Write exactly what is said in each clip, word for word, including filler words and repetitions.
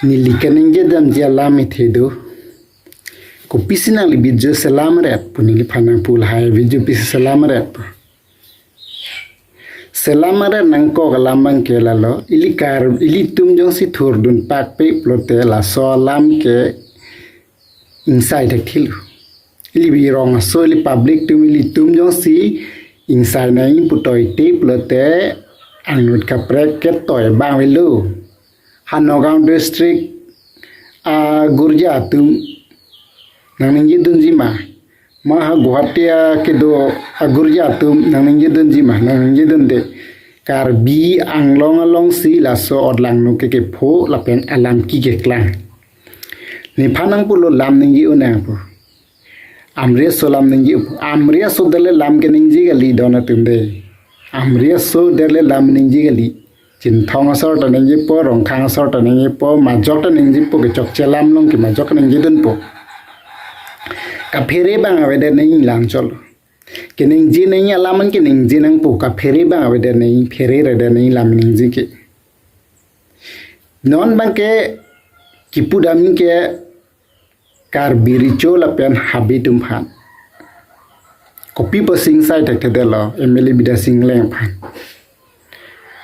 Neli kaningje damji alam ethe do. Kopisi nangli video selam ret pu neliphan nangpu lahai video pisi selam ret pu. Selam ret nangkok alam abang ke lalo. Ili Kar, ilitum jongsi thurdun pakpe pulote laso alam ke ingsai thekthelo. Ili birong aso ili public atum ilitum jongsi ingsai nangji pu toite pulote anut kaprek ke toi abang avelo. Ha Nagaon district agirja atum nangningje dunji ma? Ma ha Guwahati akedo agirja atum nangningje dunji ma? Nangningje dunde. Karbi Anglong alongsi laso odlangno ke kepho lapen alam keklang. Nephan nangpulo lam ningje un nang pu. Amri aso lam ningje pu. Amri aso derle lam keningje kali don atum de. Amri aso derle lam ningje kali. Chinthong asor ta ningjepo, Rongkhang asor ta ningjepo, majok ta ningjepo, kechokche alam along ke majok ningje dunpo. Kaphere abang avedet nangji lang cholo. Keningje nangji alam an keningje nangpo, kaphere abang avedet nangji, phere redet nangji lam ningje ke. Non abang ke kipudam ke Karbi Recho lapen Habe atum aphan. Kopi pusi ingsai thekthedetlo, M L A Bidya Sing Engleng aphan.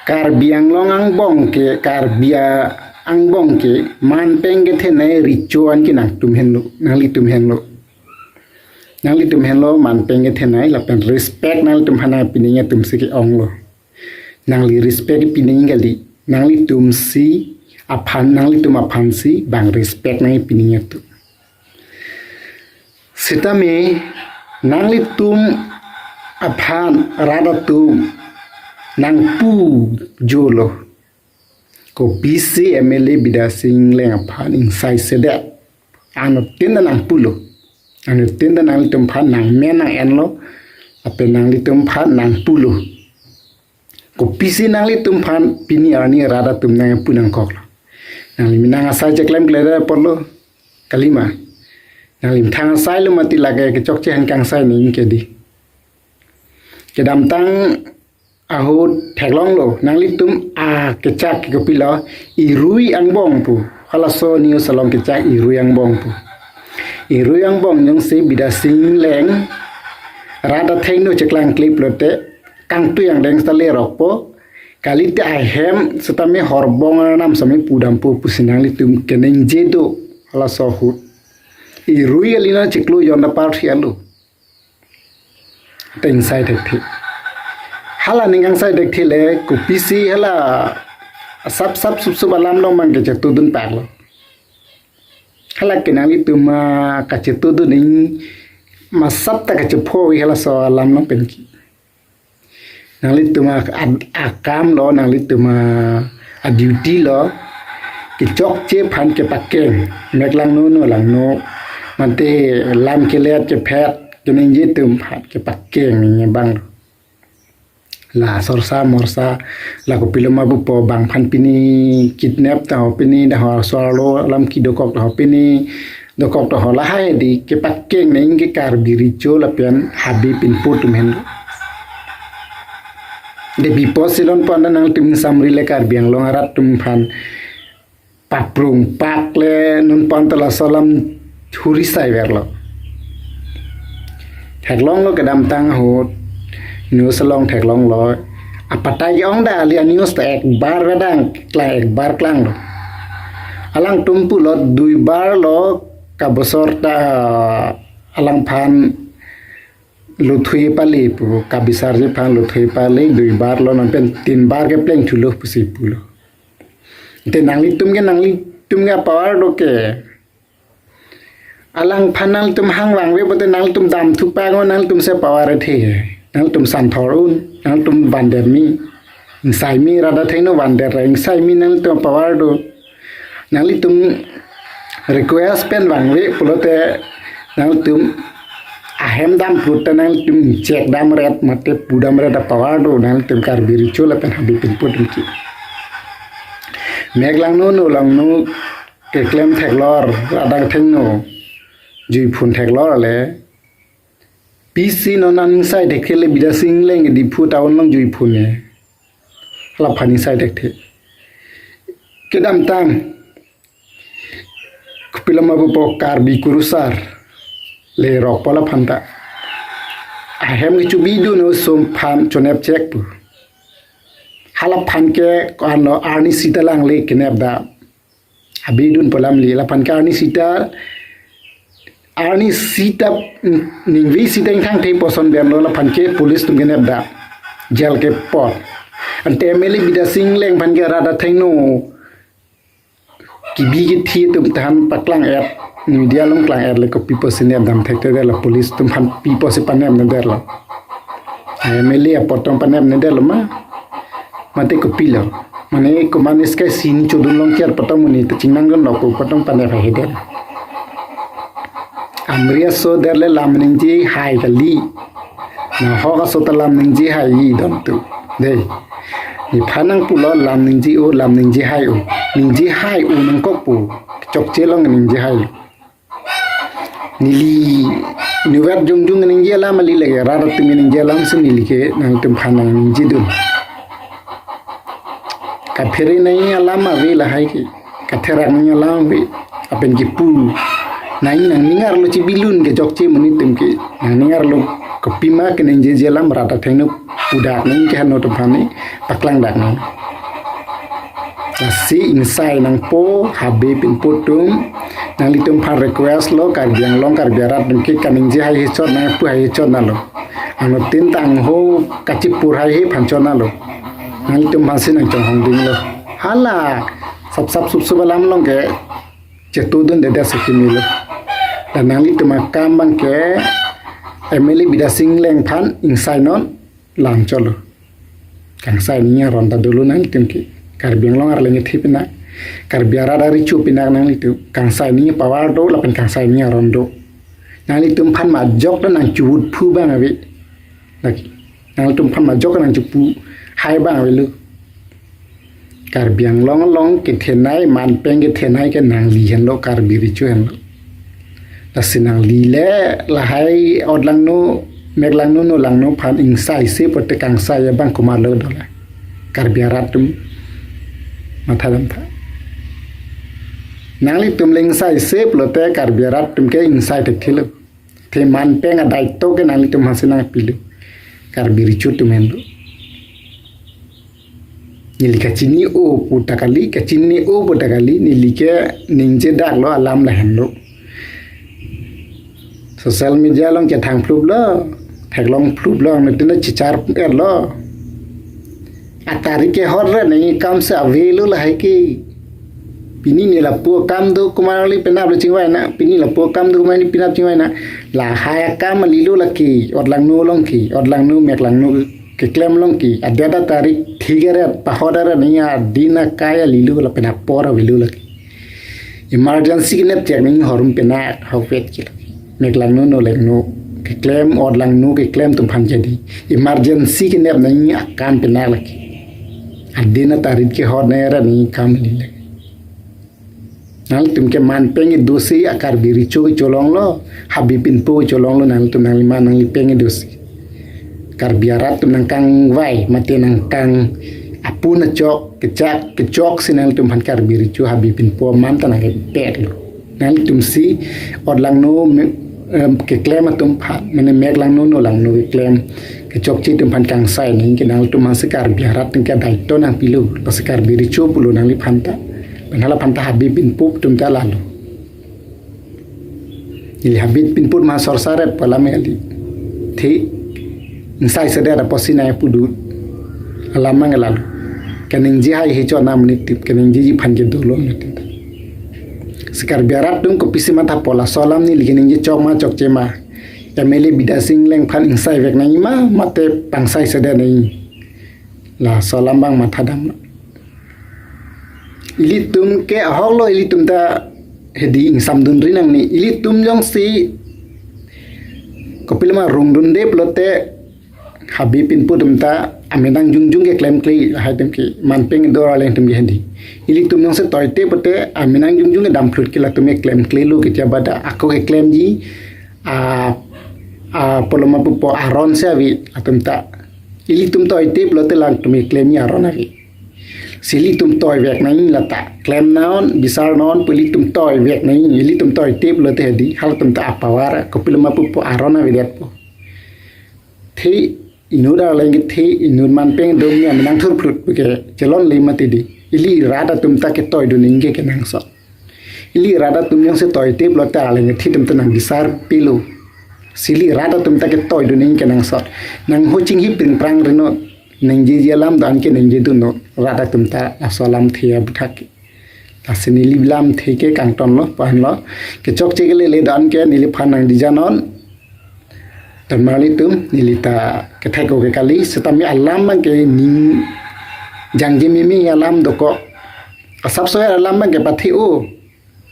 Karbi Anglong angbong ke, Karbi a-, angbong ke, manpeng kethenei Recho an ke nangtum henlo, nanglitum henlo. Nanglitum henlo manpeng kethenei lapen respect nanglitum aphan nangpi nangji atumsi ke-onglo. Nangli respect pi nangji kali. Nanglitumsi aphan, nanglitum aphansi bang respect nangpi nangji atum. Sitame nanglitum aphan rat atum nangpujolo. Kopisi M L A Bidya Sing Engleng aphan ingsai sedet. Anuttin ta nangpulo. Anuttin ta nanglitum aphan nangmen nang-enlo. Lapen nanglitum aphan nangpulo. Kopisi nanglitum aphan pini arni rat atum nangpu nangkoklo. Nangli methang asai cheklemkledet apotlo. Kalima. Nangli methang asailo mati lake kechokche aphan kangsai nangji ke di. Kedamtang ahut theklonglo, nanglitum akechak ke kopilo, Irui angbong pu. Halaso news along kechak Irui angbong pu. Irui angbong jongsi Bidya Sing Engleng rat athengno cheklangkle pulote kangtui angdeng seta lerokpo, kalite ahem sitame horbong arnam sitame pudampo pusi nanglitum keningje do halaso ahut. Irui alina chiklo jonda parthi alo. Te ingsai thekthe. Hala ning kangsai thekthe le kopisi hala sap sap sup sup alam along abang ke chetudun paklo. Hala ke nanglitum, ah, kachetudun ning masap ta kachepho wi halaso alam along penke. Nanglitum a-, ad-, akam lo, nanglitum a-, a-duty lo. Kechokche aphan kepakeng. Mek langno no langno. Mate lam kelet kephet. Keningje atum aphan kepakeng ningje abang lo. La sorsa morsa. La kopilo ma pupo bang aphan pini kidnap ta ho pini dak ho arloso alam kedokok ta ho pini dokok ta ho lahai di kepakeng nangji ke Karbi Recho lapen Habe pinpo atum henlo. Depi pusi non pon nanglitum samri le Karbi Anglong arat atum aphan paprung pak le non pon ta laso alam huri sai verlo. Theklonglo kedamtang ahut news along theklonglo. Apatai ke-ong da ali a-news ta ekbar vedang klang, ekbar klanglo. Alangtum pulo duibar lo kabosor ta alangphan lothui pale pu, kabisarji aphan lothui pale duibar lo non pen tinbar kepleng thulo pusi pulo. Te nanglitum ke nanglitum ke power do ke. Alangphan nanglitum hang vangve pote nanglitum dam thupak non nanglitum si power athe. Nanglitum santhor un, nanglitum vandet me. Ingsai me rat athengno vandet ra ingsai me nanglitum power do. Nanglitum request pen vangve pulote nanglitum ahem dam pulote nanglitum chek dam ret mate pudam ret a-power do nanglitum Karbi Recho lapen Habe pinpo atum ke. Mek langno no langno keklem theklor adang thengno juiphun theklor le. Pisi non an ingsai thekthe le Bidya Sing Engleng Diphu town along juiphun ne. Laphan ingsai thekthe. Kedamtang Pilama pupo Karbi kurusar le rokpo laphanta. Ahem kechobidun osomar aphan chonepchek pu. Halaphan ke ko-anlo arni sita lang le kenepdam. Abidunpo alam le laphan ke arni sita, arni sita, ningve sita ingthang thei poson bemlo laphan ke police atum kenepdam. Jail kepot. Ante M L A Bidya Sing Engleng aphan ke rat athengno kebi kethe atum aphan paklang-et, media along klang-et le kopi pusi nepdam thekthedetlo, police atum aphan pi pusi panepnedetlo. M L A apot tong panepnedetlo ma? Mate kopilo? Mane komat ne skai sin chodun long kiar apot tong monit ta chingnangdunlo pu apot tong panep haihedet. Amri aso der le lam ningje hai kali. Nahok aso ta lam ningje hai-i dam tu. Dei. Nephan nangpulo lam ningje-o, lam ningje hai-o. Ningje hai-o nangkokpo. Chokche along ningje hai. Neli, niwat jongjong ningje alam kali lake, rat atum ningje alam si neli ke nangtumphan nangjejedun. Kaphere nangji alam ave lahai ke. Katherak nangji alam ave. Lapen kipu. Nang nangning arlo chibilun ke chokche monit atum ke. Nangning arlo kopima keningjeje alam rat athengno pudak nang ke hano atum aphan ne paklangdak nang. Lasi ingsai nangpo Habe Pinpo atum, nanglitum aphan request lo, Karbi Anglong Karbi arat atum ke kaningje haihe chot nangpu haihe chot nalo. Anuttin tangho kachipur haihe aphan chot nalo. Nanglitum aphansi nangchonghongdinglo. Hala, sapsap supsup alam along ke chetudundedet si kimilo. Dan nanglitum akam abang ke M L A Bidya Sing Engleng aphan ingsai non lam cholo. Kangsai nangji aron ta dolo nanglitum ke. Karbi Anglong arleng kethe pinak, Karbi arat arecho pinak nanglitum. Kangsai nangji power do, lapen kangsai nangji aron do. Nanglitum aphan majok ta nangchuvut phu abang ave. Lake. Nanglitum aphan majok nangchupu hai abang avelo. Karbi Anglong along kethenei, manpeng kethenei ke nangli henlo, Karbi recho henlo. Lasi nangli le lahai otlangno, meklangno, nolangno aphan ingsaise pulote kangsai abang komatlo dolang? Karbi arat atum mathadamtha. Nanglitum le ingsaise pulote Karbi arat atum ke ingsai thekthelo. Te manpeng adaito ke nanglitum aphansi nangpilo. Karbi recho atum henlo. Neli kachini-o pu ta kali, kachini-o pu ta kali, neli ke ningjedaklo alam lahenlo. Social media along chethang phluplo, theklong phluplo, anuttin ta chichar-etlo. Atarik kehot ra nangji akam si avelo lahai ke. Pini ne lapu akam do, komat kali penap le chingvai nang, pini lapu akam do, komat kali penap chingvai nang. Lahai akam kalilo lake, otlangno along ke, otlangno meklangno keklem along ke, adet atarik thik-et pahot-et nangji adin akai kalilo lapen apor avelo lake. Emergency kenep tiak nangji horum penak, hokpet ke lake. Meklangno nolangno keklem, otlangno keklem atum aphan jadi emergency kenep nangji akam penak lake. Adin atarik kehot nangji ra nangji akam kali lake. Nanglitum ke manpeng kedosi a Karbi recho kecholonglo, Habe Pinpo kecholonglo, nanglitum nangliman nanglipeng kedosi. Karbi arat atum nangkangvai, mate nangkang apun achok, kechak, kechoksi nanglitum aphan Karbi recho Habe Pinpo aman ta nangkepetlo. Nanglitumsi otlangno me-, em, keklem atum aphan, mane meklangno nolangno keklem kechokche atum aphan kangsai nangji ke nanglitum aphansi Karbi arat atum ke adaito nangpilo, lasi Karbi recho pulo nangliphan ta. Pen halaphanta Habe Pinpo atum ta lalo. Ili Habe Pinpo ma sorsaret pu alam kali. Te ingsaisedet apotsi nangpudun alam abang lalo. Kaningje haihe chot nang monit atum, kaningjeji aphan ke dolo monit atum. Si Karbi arat atum kopisi mathapo, laso alam neli kaningje chok ma chokche ma? M L A Bidya Sing Engleng aphan ingsaivek nangji ma, mate pangsaisedet nangji? Laso alam abang mathadam. Ilitum ke ahoklo, ilitum ta hedi ingsamdunri nangne. Ilitum jongsi kopiloma rungdunde pulote Habe Pinpo atum ta amenang jongjong keklemkle, lahai atum ke manpeng do arleng atum ke hedi. Ilitum jongsi toite pulote amenang jongjong kedam phlut ke latum keklemklelo, ketiaba ta ako keklemji, a, a, poloma pupo aron si ave atum ta. Ilitum toite pulote latum keklemji aron ave. Si ilitum toivek nangji lata. Klem non, bisar non, pu ilitum toivek nangji, ilitum toitep lote hedi, halatum ta apower, kopiloma pupo aron avedetpo. The inut arleng kethe, inut manpeng dom ni amenang thurphlut puke, chelonle mati di. Ili rat atum ta ketoidun nangji ke kenangsot. Ili rat atum jongsi toitep lote arleng kethe atum ta nangbisarpilo. Si ili rat atum ta ketoidun nangji kenangsot. Nangho chinghi pringprang ri non. Ningjeji alam do-an ke ningjedun non. Rat atum ta laso alamthe aputhak ke. Lasi neli lamthe ke kangtonlo, pu-anlo. Kechokche kelele do-an ke neliphan nangdijanon. Don marli atum, neli ta kethek-o ke kali, setame alam abang ke ning jangje meme alam dokok. Asapso alam abang ke pathe-o.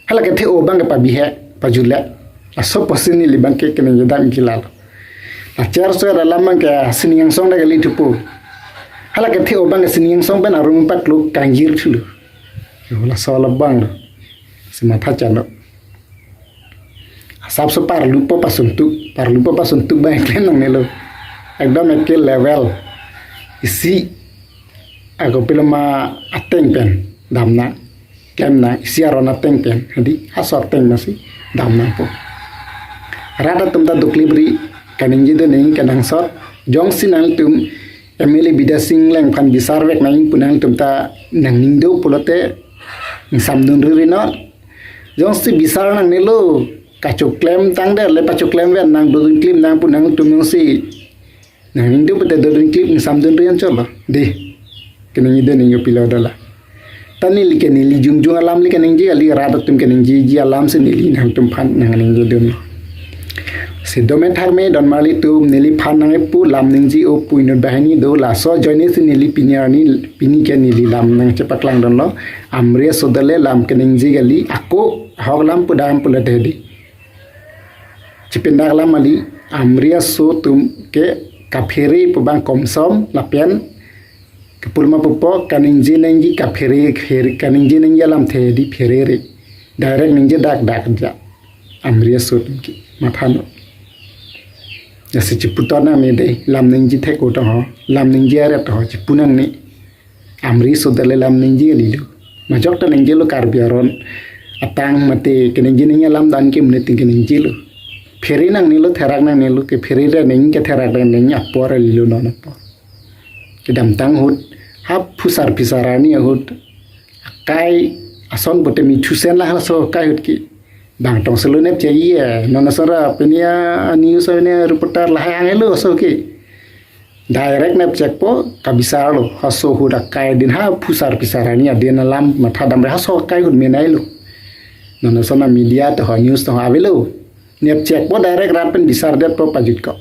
Hala kethe-o abang ke pabihek, pajulek. Laso apotsi neli abang ke keningjedam ke lalo. Lacherso alam abang ke sining angsong dak kali thupo. Hala kethe-o abang ke sining angsong pen arum pakluk kangjir thulo. Yo, laso labang lo. Si matha chalo. Asapso parlupo pasuntuk, parlupo pasuntuk abang klem nangnelo. Ekdom eke level. Isi ako piloma ateng pen damnang. Klem nang, isi aron ateng pen. Hadi, aso ateng masi damnangpo. Rat atum ta duklip ri, kaningjedun nangji kenangsot. Jongsi nangtum M L A Bidya Sing Engleng aphan bisarvek nangji pu nangtum ta nangning do pulote, ingsamdun ri ri non. Jongsi bisar nangnelo, kachoklem tangdet le pachoklem ven nang dodun klip nang pu nangtum jongsi nangning do pute dodun klip ingsamdun ri anchot lo. Dei, keningjedun nangji pilo dola. Ta neli ke neli jongjong alam le keningje kali, rat atum keningjeji alam si neli nangtum aphan nangning jedun. Si dome thakme don marli atum, neliphan nangkepu lam ningje-o pu inut banghini do, laso ajoine si neli pini arni, pini ke neli lam nangchepaklangdunlo. Amri aso dale lam keningje kali, ako ahok alam pu dam pulote hedi. Chipindak alam kali, Amri aso atum ke kaphere pu abang komsom lapen kepulma pupo kaningje nangji kaphere, phere, kaningje nangji alamthe di pherere. Direct ningje dak dak ja. Amri aso atum ke matha non. Jasi chiputon nangne dei, lam ningje thek-o to ho, lam ningje aret to ho, chipu nangne. Amri aso dale lam ningje kalilo. Majok ta ningjelo, Karbi aron atang mate keningje nangji alam do-an ke monit atum keningjelo. Phere nangnelo, therak nangnelo, kephere ra nangji, ketherak ra nangji apor kalilo non apor. Kedamtang ahut, ha phusar phisar arni ahut, akai ason pute mithusen la halaso akai ahut ke. Bang tong selo nepchek ye, non asara pini a-news a-, pini a-reporter lahai hanglo aso ke. Direct nepchekpo, kabisarlo, haso ahut akai din ha phusar phisar arni adin alam matha damre haso akai ahut menailo. Non asona media to ho, news to ho avelo. Nepchekpo direct rat pen bisardetpo pajutkok.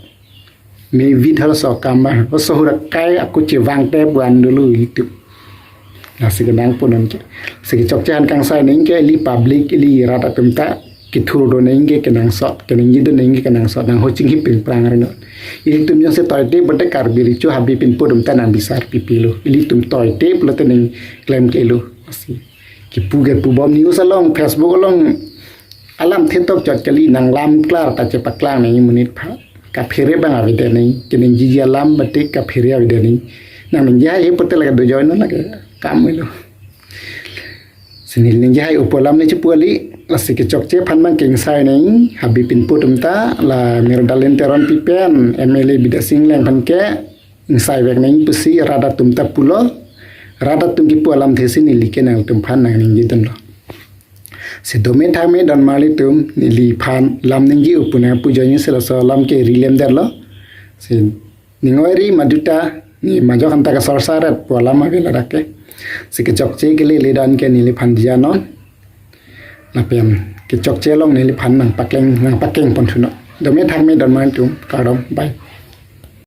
Mevit halaso akam abang, haso ahut akai ako chevangte pu-an dolo ilitum. Lasi kenangpo non ke. Si kechokche aphan kangsai nangji ke ili public, ili rat atum ta kethurdun nangji ke kenangsot, keningjedun nangji ke kenangsot, nangho chinghi pringprang ri non. Ilitum jongsi toitep pute Karbi Recho Habe Pinpo atum ta nangbisar pipilo. Ilitum toitep pulote nangklem kelo. Lasi kipu ke pubom, news along, Facebook along alamthe tokchot kali, nanglam klar ta chepaklang nangji monit aphan. Kaphere abang avedet nangji, keningjeji alam mate kaphere avedet nangji. Nangningje hai pute lake dojoine lake kam ilo. Si neli ningje hai-o pu alam neli chipu kali, lasi kechokche aphan abang ke ingsai nangji, Habe Pinpo atum ta, la Merdalin Teronpi pen M L A Bidya Sing Engleng aphan ke ingsai vek nangji pusi rat atum ta pulo, rat atum kipu alamthe si neli ke nangtum aphan nangningjedunlo. Si dome thakme don marli atum, neliphan lam ningje-o pu nangpu ajoine si laso alam ke rilemdetlo. Si ning oi ri maduta, ne majok aphan ta kasorsa ret pu alam ave ladak ke. Si kechokche kelele do-an ke neliphan dijanon. Lapen kechokche along neliphan nangpakleng, nangpakeng pon thunon. Dome thakme don marli atum, kardom, bye.